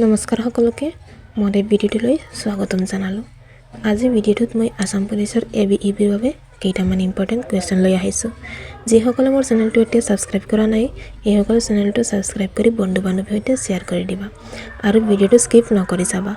নমস্কাৰ সকলোকে, মোৰ এই ভিডিঅ'টোলৈ স্বাগতম জনালোঁ। আজিৰ ভিডিঅ'টোত মই আছাম পুলিচৰ এ বি, ইউ বিৰ বাবে কেইটামান ইম্পৰ্টেণ্ট কুৱেশ্যন লৈ আহিছোঁ। যিসকলে মোৰ চেনেলটো এতিয়া ছাবস্ক্ৰাইব কৰা নাই, সেইসকলে চেনেলটো ছাবস্ক্ৰাইব কৰি বন্ধু বান্ধৱীৰ সৈতে শ্বেয়াৰ কৰি দিবা আৰু ভিডিঅ'টো স্কিপ নকৰি চাবা।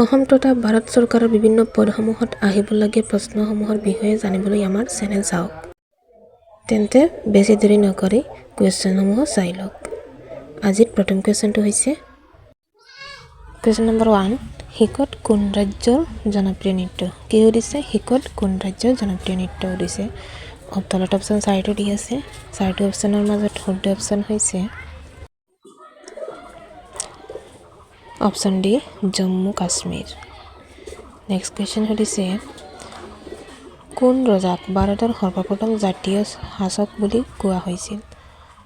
অসম তথা ভাৰত চৰকাৰৰ বিভিন্ন পদসমূহত আহিবলগীয়া প্ৰশ্নসমূহৰ বিষয়ে জানিবলৈ আমাৰ চেনেল চাওক। তেন্তে বেছি দেৰি নকৰি কুৱেশ্যনসমূহ চাই লওক। আজিৰ প্ৰথম কুৱেশ্যনটো হৈছে কুৱেশ্যন নম্বৰ 1, শিকত কোন ৰাজ্যৰ জনপ্ৰিয় নৃত্য? কি সুধিছে? শিকত কোন ৰাজ্যৰ জনপ্ৰিয় নৃত্য সুধিছে। তলত অপশ্যন চাৰিটো দি আছে। চাৰিটো অপশ্যনৰ মাজত শুদ্ধ অপশ্যন হৈছে option D, Jammu Kashmir. Next question সুধিছে, কোন ৰজাক ভাৰতৰ সৰ্বপ্ৰথম জাতীয় শাসক বুলি কোৱা হৈছিল?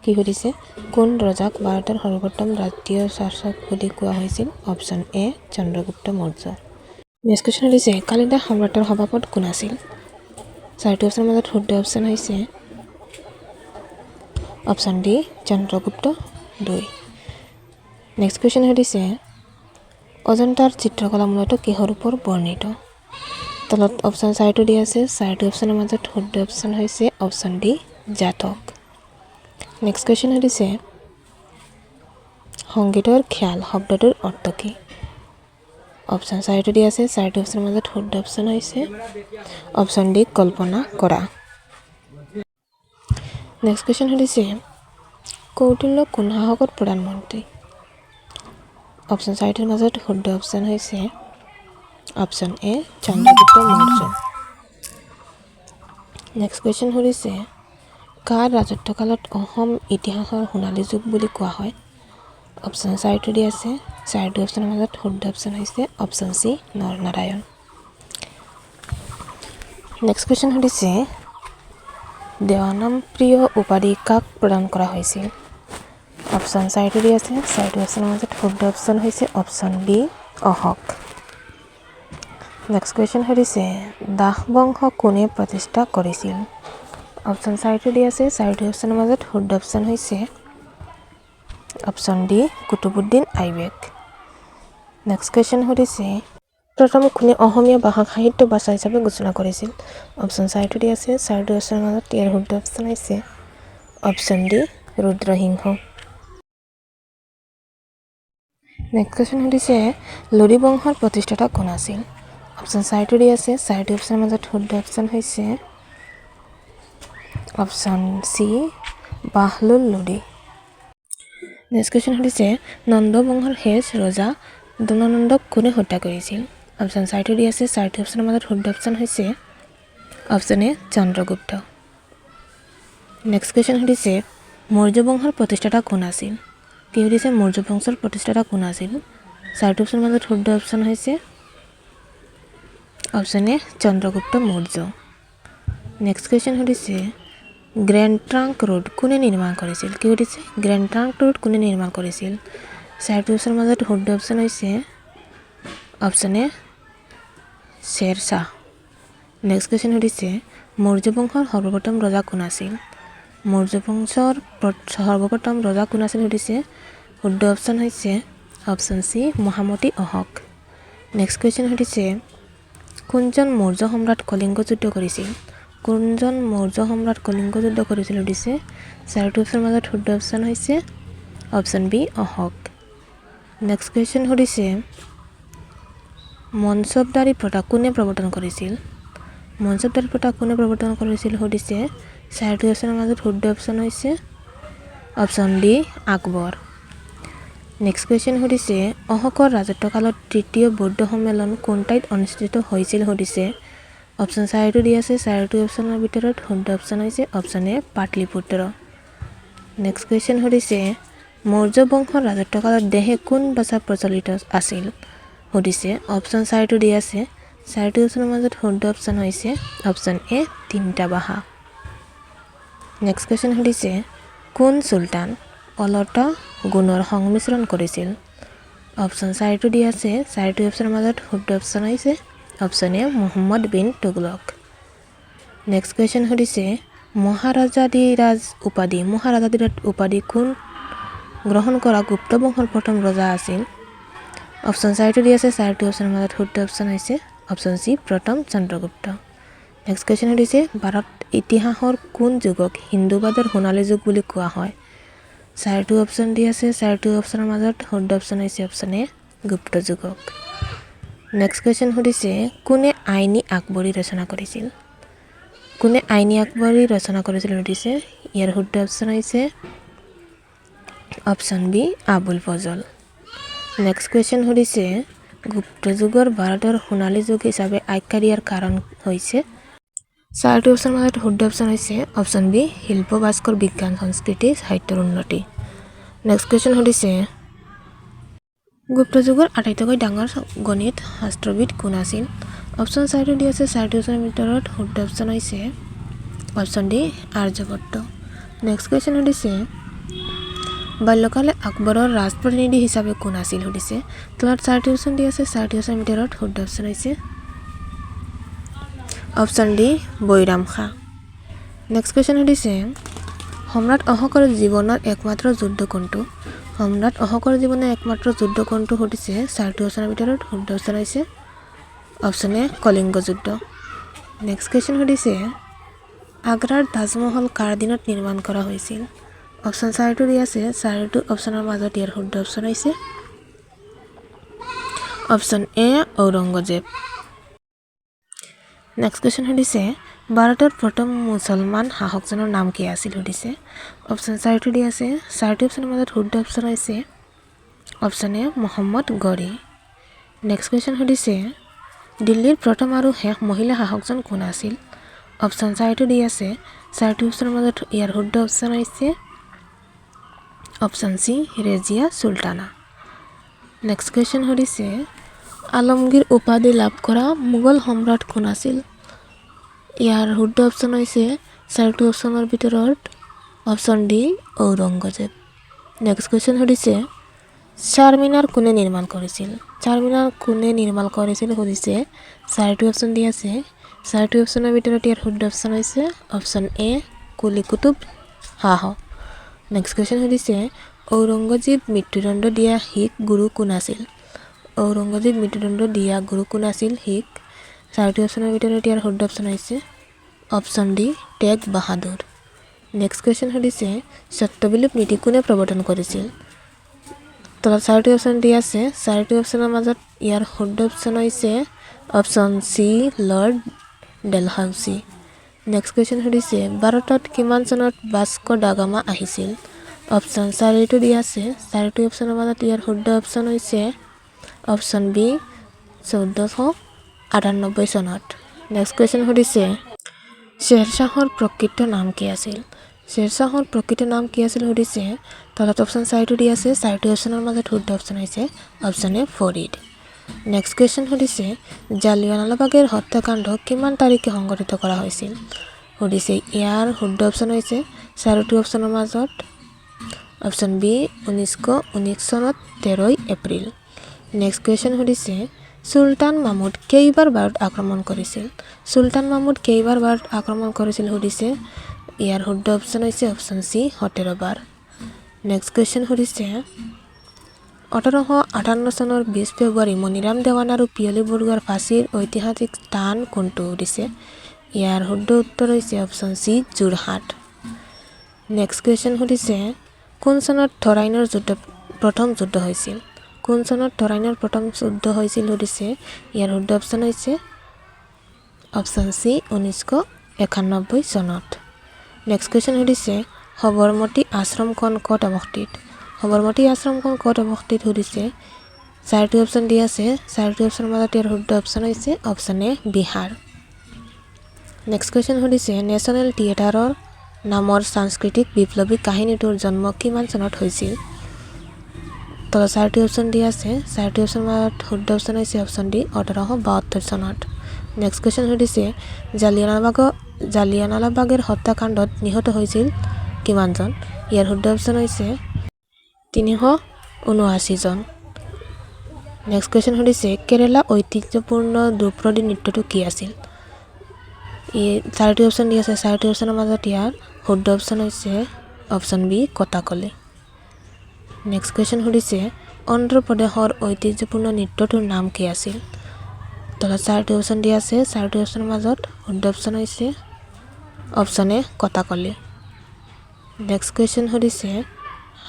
কি সুধিছে? কোন ৰজাক ভাৰতৰ সৰ্বপ্ৰথম জাতীয় শাসক বুলি কোৱা হৈছিল? Option A, Chandragupta Maurya. Next question সুধিছে, কালিদাস সম্ৰাটৰ সভাপদ কোন আছিল? চাৰিটো অপশ্যনৰ মাজত শুদ্ধ অপশ্যন হৈছে option D, Chandragupta 2। Next question সুধিছে, অজন্তাৰ চিত্ৰকলা মূলতঃ কিহৰ ওপৰত বৰ্ণিত? তলত অপশ্যন চাৰিটো দি আছে। চাৰিটো অপশ্যনৰ মাজত শুদ্ধ অপশ্যন হৈছে অপশ্যন ডি, জাতক। নেক্সট কুৱেশ্যন সুধিছে, সংগীতৰ খেয়াল শব্দটোৰ অৰ্থ কি? অপশ্যন চাৰিটো দি আছে। চাৰিটো অপশ্যনৰ মাজত শুদ্ধ অপশ্যন হৈছে অপশ্যন ডি, কল্পনা কৰা। নেক্সট কুৱেশ্যন সুধিছে, কৌটিল্য কোন শাসকৰ প্ৰধানমন্ত্ৰী? অপশ্যন চাৰিটোৰ মাজত শুদ্ধ অপশ্যন হৈছে option A, Chandragupta Maurya. Next question সুধিছে, কাৰ ৰাজত্বকালত অসম ইতিহাসৰ সোণালী যুগ বুলি কোৱা হয়? অপশ্যন চাৰিটো দি আছে। চাৰিটো অপশ্যনৰ মাজত শুদ্ধ অপশ্যন হৈছে option C, Naranarayan. Next question সুধিছে, দেৱানামপ্ৰিয় উপাধি কাক প্ৰদান কৰা হৈছিল? অপশ্যন চাৰিটো দি আছে। চাৰিটো অপশ্যনৰ মাজত শুদ্ধ অপশ্যন হৈছে option B, Ashok. Next question সুধিছে, দাস বংশ কোনে প্ৰতিষ্ঠা কৰিছিল? অপশ্যন চাৰিটো দি আছে। চাৰিটো অপশ্যনৰ মাজত শুদ্ধ অপশ্যন হৈছে option D, Qutbuddin Aibak. Next question সুধিছে, প্ৰথম কোনে অসমীয়া ভাষাক সাহিত্য ভাষা হিচাপে ঘোষণা কৰিছিল? অপশ্যন চাৰিটো দি আছে। চাৰিটো অপশ্যনৰ মাজত ইয়াৰ শুদ্ধ অপশ্যন হৈছে option D, Rudrasingha. Next question সুধিছে, লোডি বংশৰ প্ৰতিষ্ঠাতা কোন আছিল? অপশ্যন চাৰিটো দি আছে। চাৰিটো অপশ্যনৰ মাজত শুদ্ধ অপশ্যন হৈছে option C, Bahlol Lodi. Next question সুধিছে, নন্দ বংশৰ শেষ ৰজা ধনানন্দক কোনে হত্যা কৰিছিল? অপশ্যন চাৰিটো দি আছে। চাৰিটো অপশ্যনৰ মাজত শুদ্ধ অপশ্যন হৈছে অপশ্যন এ, চন্দ্ৰগুপ্ত। নেক্সট কুৱেশ্যন সুধিছে, মৌৰ্য বংশৰ প্ৰতিষ্ঠাতা কোন আছিল? কি সুধিছে? মৌৰ্য বংশৰ প্ৰতিষ্ঠাতা কোন আছিল? চাৰিটো অপশ্যনৰ মাজত শুদ্ধ অপশ্যন হৈছে option A, Chandragupta Maurya. Next question সুধিছে, গ্ৰেণ্ড ট্ৰাংক ৰোড কোনে নিৰ্মাণ কৰিছিল? কি সুধিছে? গ্ৰেণ্ড ট্ৰাংক ৰোড কোনে নিৰ্মাণ কৰিছিল? চাৰিটো অপশ্যনৰ মাজত শুদ্ধ অপশ্যন হৈছে অপশ্যন এ, শ্বেৰশ্বাহ। নেক্সট কুৱেশ্যন সুধিছে, মৌৰ্য বংশৰ সৰ্বপ্ৰথম ৰজা কোন আছিল? মৌৰ্য বংশৰ সৰ্বপ্ৰথম ৰজা কোন আছিল সুধিছে। শুদ্ধ অপশ্যন হৈছে অপশ্যন চি, মহামতি অশোক। নেক্সট কুৱেশ্যন সুধিছে, কোনজন মৌৰ্য সম্ৰাট কলিংগ যুদ্ধ কৰিছিল? কোনজন মৌৰ্য সম্ৰাট কলিংগ যুদ্ধ কৰিছিল সুধিছে। চাৰিটো অপশ্যনৰ মাজত শুদ্ধ অপশ্যন হৈছে option B, Ashok. Next question সুধিছে, মনচবদাৰী প্ৰথা কোনে প্ৰৱৰ্তন কৰিছিল? মনচবদাৰী প্ৰথা কোনে প্ৰৱৰ্তন কৰিছিল সুধিছে। চাৰিটো অপশ্যনৰ মাজত শুদ্ধ অপশ্যন হৈছে option D, Akbar. Next question সুধিছে, অশোকৰ ৰাজত্বকালত তৃতীয় বৌদ্ধ সন্মিলন কোন ঠাইত অনুষ্ঠিত হৈছিল সুধিছে। অপশ্যন চাৰিটো দি আছে। চাৰিটো অপশ্যনৰ ভিতৰত শুদ্ধ অপশ্যন হৈছে অপশ্যন এ, পাটলিপুত্ৰ। নেক্সট কুৱেশ্যন সুধিছে, মৌৰ্য বংশৰ ৰাজত্বকালত দেশে কোন ভাষা প্ৰচলিত আছিল সুধিছে। অপশ্যন চাৰিটো দি আছে। চাৰিটো অপশ্যনৰ মাজত শুদ্ধ অপশ্যন হৈছে অপশ্যন এ, তিনিটা ভাষা। নেক্সট কুৱেশ্যন সুধিছে, কোন চুলতান অলতা গুণৰ সংমিশ্ৰণ কৰিছিল? অপশ্যন চাৰিটো দি আছে। চাৰিটো অপশ্যনৰ মাজত শুদ্ধ অপশ্যন হৈছে option A, Mohammad bin Tughlaq. Next question সুধিছে, মহাৰাজাধিৰাজ উপাধি, মহাৰাজাধিৰাজ উপাধি কোন গ্ৰহণ কৰা গুপ্ত বংশৰ প্ৰথম ৰজা আছিল? অপশ্যন চাৰিটো দি আছে। চাৰিটো অপশ্যনৰ মাজত শুদ্ধ অপশ্যন হৈছে অপশ্যন চি, প্ৰথম চন্দ্ৰগুপ্ত। নেক্সট কুৱেশ্যন সুধিছে, ভাৰত ইতিহাসৰ কোন যুগক হিন্দুবাদৰ সোণালী যুগ বুলি কোৱা হয়? চাৰিটো অপশ্যন দি আছে। চাৰিটো অপশ্যনৰ মাজত শুদ্ধ অপশ্যন হৈছে অপশ্যন এ, গুপ্ত যুগক। নেক্সট কুৱেশ্যন সুধিছে, কোনে আইনী আকবৰী ৰচনা কৰিছিল? কোনে আইনী আকবৰী ৰচনা কৰিছিল সুধিছে। ইয়াৰ শুদ্ধ অপশ্যন হৈছে option B, Abul Fazal. Next question সুধিছে, গুপ্ত যুগৰ ভাৰতৰ সোণালী যুগ হিচাপে আখ্যা দিয়াৰ কাৰণ হৈছে? চাৰিটো অপশ্যনৰ মাজত শুদ্ধ অপশ্যন হৈছে অপশ্যন বি, শিল্প, ভাস্কৰ, বিজ্ঞান, সংস্কৃতি, সাহিত্যৰ উন্নতি। নেক্সট কুৱেশ্যন সুধিছে, গুপ্ত যুগৰ আটাইতকৈ ডাঙৰ গণিত শাস্ত্ৰবিদ কোন আছিল? অপশ্যন চাৰিটো দি আছে। চাৰিটো অপশ্যনৰ ভিতৰত শুদ্ধ অপশ্যন হৈছে option D, Aryabhata. Next question সুধিছে, বাল্যকালে আকবৰৰ ৰাজপ্ৰতিনিধি হিচাপে কোন আছিল সুধিছে। তলত চাৰিটি অপশ্যন দি আছে। চাৰিটি অপশ্যনৰ ভিতৰত শুদ্ধ অপশ্যন হৈছে option D, Bairam Khan. Next question সুধিছে, সম্ৰাট অশোকৰ জীৱনৰ একমাত্ৰ যুদ্ধ কোনটো? সম্ৰাট অশোকৰ জীৱনৰ একমাত্ৰ যুদ্ধ কোনটো সুধিছে। চাৰিটো অপশ্যনৰ ভিতৰত শুদ্ধ অপশ্যন হৈছে অপশ্যন এ, কলিংগ যুদ্ধ। নেক্সট কুৱেশ্যন সুধিছে, আগ্ৰাৰ তাজমহল কাৰ দিনত নিৰ্মাণ কৰা হৈছিল? অপশ্যন চাৰিটো দি আছে। চাৰিটো অপশ্যনৰ মাজত ইয়াৰ শুদ্ধ অপশ্যন হৈছে অপশ্যন এ, ঔৰংগজেব। নেক্সট কুৱেশ্যন সুধিছে, ভাৰতৰ প্ৰথম মুছলমান শাসকজনৰ নাম কি আছিল সুধিছে। অপশ্যন চাৰিটো দি আছে। চাৰিটো অপশ্যনৰ মাজত শুদ্ধ অপশ্যন হৈছে option A, Muhammad Ghori. Next question সুধিছে, দিল্লীৰ প্ৰথম আৰু শেষ মহিলা শাসকজন কোন আছিল? অপশ্যন চাৰিটো দি আছে। চাৰিটো অপশ্যনৰ মাজত ইয়াৰ শুদ্ধ অপশ্যন হৈছে option C, Rezia Sultana. Next question সুধিছে, আলমগীৰ উপাধি লাভ কৰা মোগল সম্ৰাট কোন আছিল? ইয়াৰ শুদ্ধ অপশ্যন হৈছে চাৰিটো অপশ্যনৰ ভিতৰত option D, Aurangzeb. Next question সুধিছে, চাৰমিনাৰ কোনে নিৰ্মাণ কৰিছিল? চাৰমিনাৰ কোনে নিৰ্মাণ কৰিছিল সুধিছে। চাৰিটো অপশ্যন দি আছে। চাৰিটো অপশ্যনৰ ভিতৰত ইয়াৰ শুদ্ধ অপশ্যন হৈছে অপশ্যন এ, কুলি কুতুব শাহ। নেক্সট কুৱেশ্যন সুধিছে, ঔৰংগজেব মৃত্যুদণ্ড দিয়া শিখ গুৰু কোন আছিল? ঔৰংগজেব মৃত্যুদণ্ড দিয়া গুৰু কোন আছিল শিখ? চাৰিটো অপশ্যনৰ ভিতৰত ইয়াৰ শুদ্ধ অপশ্যন হৈছে অপশ্যন ডি, টেগ বাহাদুৰ। নেক্সট কুৱেশ্যন সুধিছে, স্বত্ববিলোপ নীতি কোনে প্ৰৱৰ্তন কৰিছিল? তলত চাৰিটো অপশ্যন দি আছে। চাৰিটো অপশ্যনৰ মাজত ইয়াৰ শুদ্ধ অপশ্যন হৈছে option C, lord Dalhousie. Next question সুধিছে, ভাৰতত কিমান চনত ভাস্কো দা গামা আহিছিল? অপশ্যন চাৰিটো দি আছে। চাৰিটো অপশ্যনৰ মাজত ইয়াৰ শুদ্ধ অপশ্যন হৈছে অপশ্যন বি, 1498 চনত। নেক্সট কুৱেশ্যন সুধিছে, শ্বেৰশ্বাহৰ প্ৰকৃত নাম কি আছিল? শ্বেৰশ্বাহৰ প্ৰকৃত নাম কি আছিল সুধিছে। তলত অপশ্যন চাৰিটো দি আছে। চাৰিটো অপশ্যনৰ মাজত শুদ্ধ অপশ্যন হৈছে অপশ্যন এ, ফৰিদ। নেক্সট কুৱেশ্যন সুধিছে, জালিয়ানৱালাবাগৰ হত্যাকাণ্ড কিমান তাৰিখে সংঘটিত কৰা হৈছিল সুধিছে। ইয়াৰ শুদ্ধ অপশ্যন হৈছে চাৰিটো অপশ্যনৰ মাজত অপশ্যন বি, 1919 চনত 13 এপ্ৰিল। নেক্সট কুৱেশ্যন সুধিছে, চুলতান মামুদ কেইবাৰ ভাৰত আক্ৰমণ কৰিছিল? চুলতান মামুদ কেইবাৰ ভাৰত আক্ৰমণ কৰিছিল সুধিছে। ইয়াৰ শুদ্ধ অপশ্যন হৈছে অপশ্যন চি, 17 বাৰ। নেক্সট কুৱেশ্যন সুধিছে, 1858 চনৰ 20 ফেব্ৰুৱাৰী মণিৰাম দেৱান আৰু পিয়লি বৰুৱাৰ ফাঁচীৰ ঐতিহাসিক স্থান কোনটো সুধিছে। ইয়াৰ শুদ্ধ উত্তৰ হৈছে option C, Jorhat. Next question সুধিছে, কোন চনত তৰাইনৰ যুদ্ধ প্ৰথম যুদ্ধ হৈছিল? কোন চনত তৰাইনৰ প্ৰথম যুদ্ধ হৈছিল সুধিছে। ইয়াৰ শুদ্ধ অপশ্যন হৈছে অপশ্যন চি, 1991 চনত। নেক্সট কুৱেশ্যন সুধিছে, সবৰমতী আশ্ৰমখন ক'ত অৱস্থিত? সবৰমতী আশ্ৰমখন ক'ত অৱস্থিত সুধিছে। চাৰিটো অপশ্যন দি আছে। চাৰিটো অপশ্যনৰ মাজত ইয়াৰ শুদ্ধ অপশ্যন হৈছে অপশ্যন এ, বিহাৰ। নেক্সট কুৱেশ্যন সুধিছে, নেশ্যনেল থিয়েটাৰৰ নামৰ সাংস্কৃতিক বিপ্লৱী কাহিনীটোৰ জন্ম কিমান চনত হৈছিল? তলত চাৰিটি অপশ্যন দি আছে। চাৰিটি অপশ্যনৰ মাজত শুদ্ধ অপশ্যন হৈছে অপশ্যন ডি, 1872 চনত। নেক্সট কুৱেশ্যন সুধিছে, জালিয়ানৱালাবাগৰ হত্যাকাণ্ডত নিহত হৈছিল কিমানজন? ইয়াৰ শুদ্ধ অপশ্যন হৈছে 379 জন। নেক্সট কুৱেশ্যন সুধিছে, কেৰেলা ঐতিহ্যপূৰ্ণ ধ্ৰুপদী নৃত্যটো কি আছিল? ই চাৰিটি অপশ্যন দি আছে। চাৰিটি অপশ্যনৰ মাজত ইয়াৰ শুদ্ধ অপশ্যন হৈছে option B, Kathakali. Next question সুধিছে, অন্ধ্ৰপ্ৰদেশৰ ঐতিহ্যপূৰ্ণ নৃত্যটোৰ নাম কি আছিল? তলত চাৰিটো অপশ্যন দিয়া আছে। চাৰিটো অপশ্যনৰ মাজত শুদ্ধ অপশ্যন হৈছে অপশ্যন এ, কথাকলি। নেক্সট কুৱেশ্যন সুধিছে,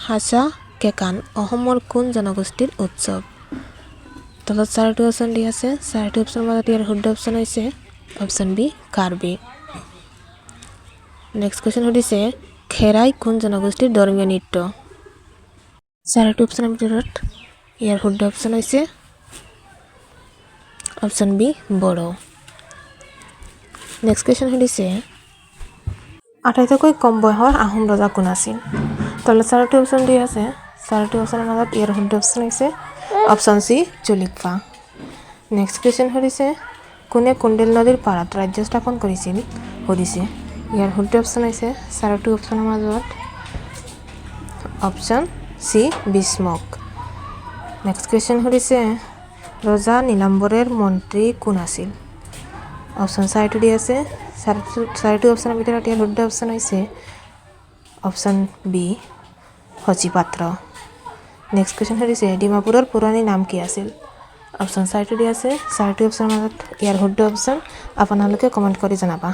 হাচা কেকান অসমৰ কোন জনগোষ্ঠীৰ উৎসৱ? তলত চাৰিটো অপশ্যন দিয়া আছে। চাৰিটো অপশ্যনৰ মাজত ইয়াৰ শুদ্ধ অপশ্যন হৈছে option B, Karbi. Next question সুধিছে, খেৰাই কোন জনগোষ্ঠীৰ ধৰ্মীয় নৃত্য? চাৰিটো অপশ্যনৰ ভিতৰত ইয়াৰ শুদ্ধ অপশ্যন হৈছে option B, Bodo. Next question সুধিছে, আটাইতকৈ কম বয়সৰ আহোম ৰজা কোন আছিল? তলত চাৰিটো অপশ্যন দিয়া আছে। চাৰিটো অপশ্যনৰ মাজত ইয়াৰ শুদ্ধ অপশ্যন হৈছে অপশ্যন চি, চুলিকফা। নেক্সট কুৱেশ্যন সুধিছে, কোনে কুণ্ডেল নদীৰ পাৰত ৰাজ্য স্থাপন কৰিছিল সুধিছে। ইয়াৰ শুদ্ধ অপশ্যন হৈছে চাৰিটো অপশ্যনৰ মাজত option C, Bhishmak. Next question সুধিছে, ৰজা নীলাম্বৰৰ মন্ত্ৰী কোন আছিল? অপশ্যন চাৰিটো দি আছে। চাৰিটো অপশ্যনৰ ভিতৰত ইয়াৰ শুদ্ধ অপশ্যন হৈছে অপশ্যন বি, সচিপাত্ৰ। নেক্সট কুৱেশ্যন সুধিছে, ডিমাপুৰৰ পুৰণি নাম কি আছিল? অপশ্যন চাৰিটো দি আছে। চাৰিটো অপশ্যনৰ মাজত ইয়াৰ শুদ্ধ অপশ্যন আপোনালোকে কমেণ্ট কৰি জনাবা।